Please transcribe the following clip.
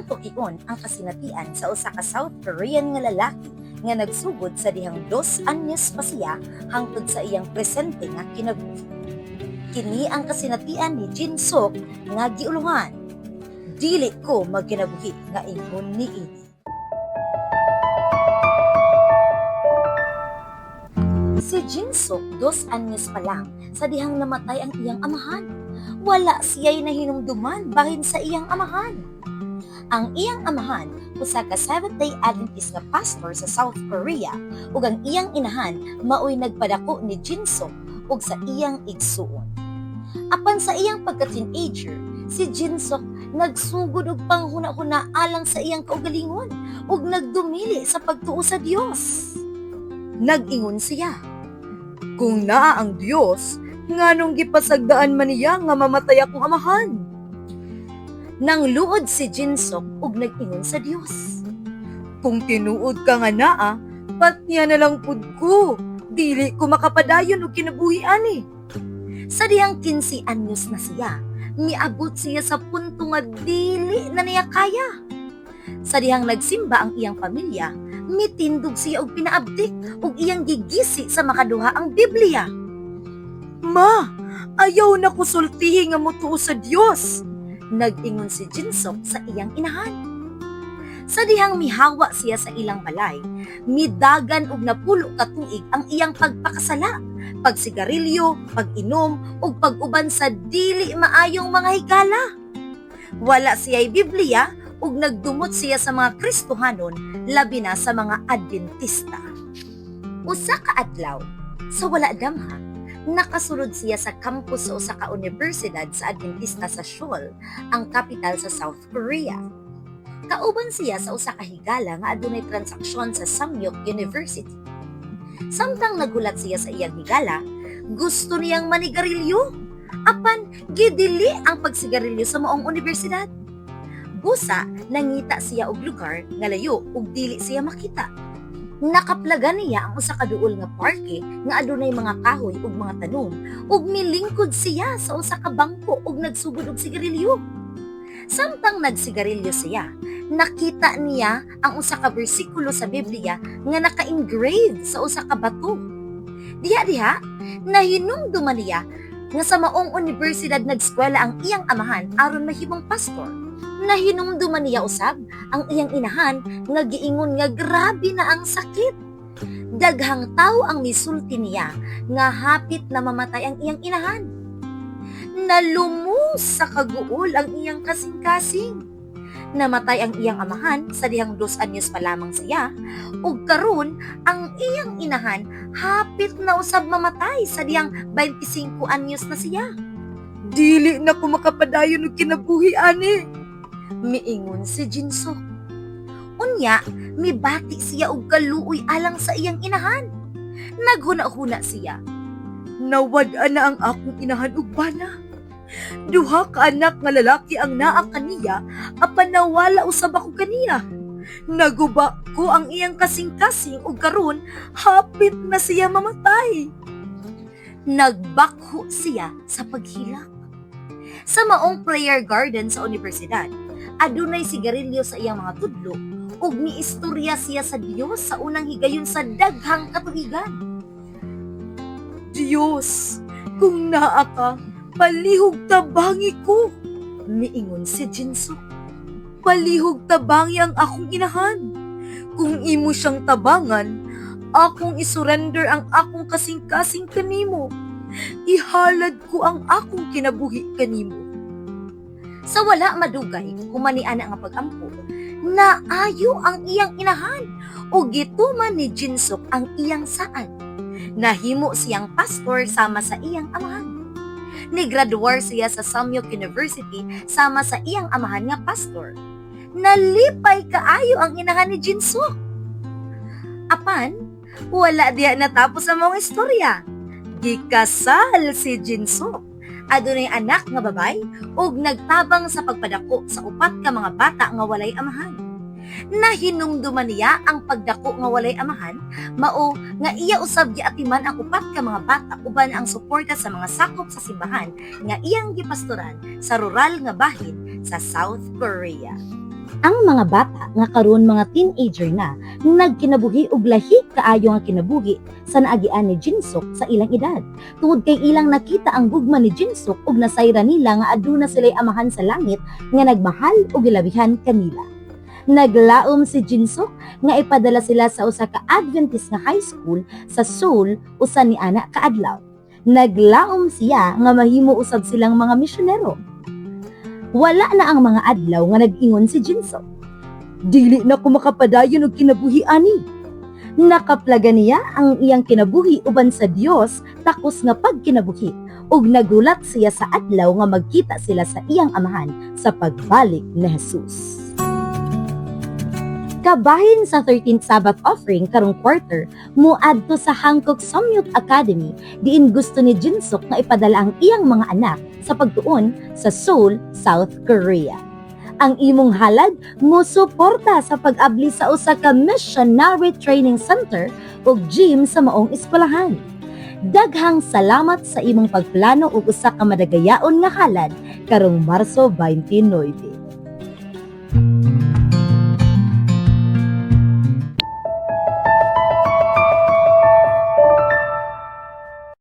Inyong tukion ang kasinatian sa usa ka South Korean nga lalaki nga nagsugod sa dihang 2 anyos pa siya hangtod sa iyang presente nga kinabuhi. Kini ang kasinatian ni Jin Suk nga giuluhan, "Dili ko magkinabuhi nga ingon niini." Si Jin Suk, 2 anyos pa lang sa dihang namatay ang iyang amahan. Wala siya'y nahinumduman bahin sa iyang amahan. Ang iyang amahan usa ka Seventh-day Adventist nga pastor sa South Korea ug ang iyang inahan maoy nagpadako ni Jin Suk ug sa iyang igsuon. Apan sa iyang pagka-teenager, si Jin Suk nagsugod og panghuna-huna alang sa iyang kaugalingon ug nagdumili sa pagtuo sa Dios. Nag-ingon siya, "Kung naa ang Dios, nganong gipasagdaan man niya nga mamatay akong amahan?" Nangluod si Jinsok ug nag-ingon sa Dios, "Kung tinuod ka nga naa, patya na lang pud ko. Dili ko makapadayon og kinabuhi ani." Sa dihang 15 anyos na siya, miabot siya sa punto nga dili na niya kaya. Sa dihang nagsimba ang iyang pamilya, mitindog siya og pinaabdik ug iyang gigisi sa makaduha ang Biblia. "Ma, ayaw na ko sultihi nga motuo sa Dios," nag-ingon si Jinsok sa iyang inahan. Sa dihang mihawa siya sa ilang balay, midagan og 10 ka tuig ang iyang pagpakasala, pagsigarilyo, pag-inom ug pag-uban sa dili maayong mga higala. Wala siya'y Biblia ug nagdumot siya sa mga Kristohanon, labi na sa mga Adventista. Usa ka adlaw, sa wala damha, nakasulod siya sa campus sa usa ka universidad sa Adventista sa Seoul, ang capital sa South Korea. Kauban siya sa usa ka higala nga adunay transaksyon sa Samyuk University. Samtang nagulat siya sa iyang higala, gusto niyang manigarilyo. Apan gidili ang pagsigarilyo sa maong universidad. Busa, nangita siya og lugar nga layo ug dili siya makita. Nakaplagan niya ang usa ka duol nga parke nga adunay mga kahoy ug mga tanom ug milingkod siya sa usa ka bangko ug nagsugod og sigarilyo. Samtang nagsigarilyo siya, nakita niya ang usa ka bersikulo sa Biblia nga naka-engrave sa usa ka bato. Diha-diha, nahinumduman niya nga sa maong universidad nagskwela ang iyang amahan aron mahimong pastor. Nahinumduman niya usab ang iyang inahan nga giingon nga grabe na ang sakit. Daghang tao ang misulti niya nga hapit na mamatay ang iyang inahan. Nalumos sa kaguol ang iyang kasing-kasing. Namatay ang iyang amahan sa dihang 2 anyos pa lamang siya, ug karon ang iyang inahan hapit na usab mamatay sa dihang 25 anyos na siya. "Dili na ko makapadayon og kinabuhi ani," miingon si Jinsok. Unya, mibati siya og kaluoy alang sa iyang inahan. Naghuna-huna siya. "Nawad-an na ang akong inahan ug bana. Duha ka anak nga lalaki ang naa kaniya, apan nawala usab ako kaniya. Naguba ko ang iyang kasing-kasing ug karon hapit na siya mamatay." Nagbakho siya sa paghilak. Sa maong prayer garden sa universidad, adunay sigarilyo sa iyang mga tudlo ug miistorya siya sa Dios sa unang higayon sa daghang katuigan. "Diyos, kung naa ka, palihog tabangi ko," miingon si Jinsok. "Palihog tabangi ang akong inahan. Kung imo siyang tabangan, akong isurrender ang akong kasing-kasing kanimo. Ihalad ko ang akong kinabuhi kanimo." Sa wala madugay, human niana nga pagampo, naayo ang iyang inahan ug gituman ni Jinsok ang iyang saad. Nahimo siyang pastor sama sa iyang amahan. Nigraduar siya sa Samyuk University sama sa iyang amahan nga pastor. Nalipay kaayo ang inahan ni Jinsok. Apan, wala diha natapos ang mga istorya. Gikasal si Jinsok. Adunay anak nga babay ug nagtabang sa pagpadako sa upat ka mga bata nga walay amahan. Nahinumduman niya ang pagdako nga walay amahan, mao nga iya usab giatiman ang upat ka mga bata uban ang suporta sa mga sakop sa simbahan nga iyang gipastoran sa rural nga bahin sa South Korea. Ang mga bata nga karon mga teenager na, nagkinabuhi og lahi kaayo nga kinabuhi sa naagian ni Jinsok sa ilang edad. Tungod kay ilang nakita ang gugma ni Jinsok ug nasayra nila nga aduna sila'y Amahan sa langit nga nagmahal ug gilabihan kanila. Naglaom si Jinsok nga ipadala sila sa usa ka Adventist nga high school sa Seoul usa ni ana kaadlaw. Naglaom siya nga mahimo usab silang mga misyonero. Wala na ang mga adlaw nga nag-ingon si Jinsok, "Dili na ko makapadayon og kinabuhi ani." Nakaplaga niya ang iyang kinabuhi uban sa Dios takos nga pagkinabuhi ug nagulat siya sa adlaw nga magkita sila sa iyang Amahan sa pagbalik ni Jesus. Kabahin sa 13th Sabbath offering karong quarter, muadto sa Hankook Somyot Academy diin gusto ni Jinsok nga ipadala ang iyang mga anak sa pagtuon sa Seoul, South Korea. Ang imong halad mo suporta sa pag-abli sa usa ka missionary training center ug gym sa maong eskwelahan. Daghang salamat sa imong pagplano og usa ka madagayaon nga halad karong Marso 29.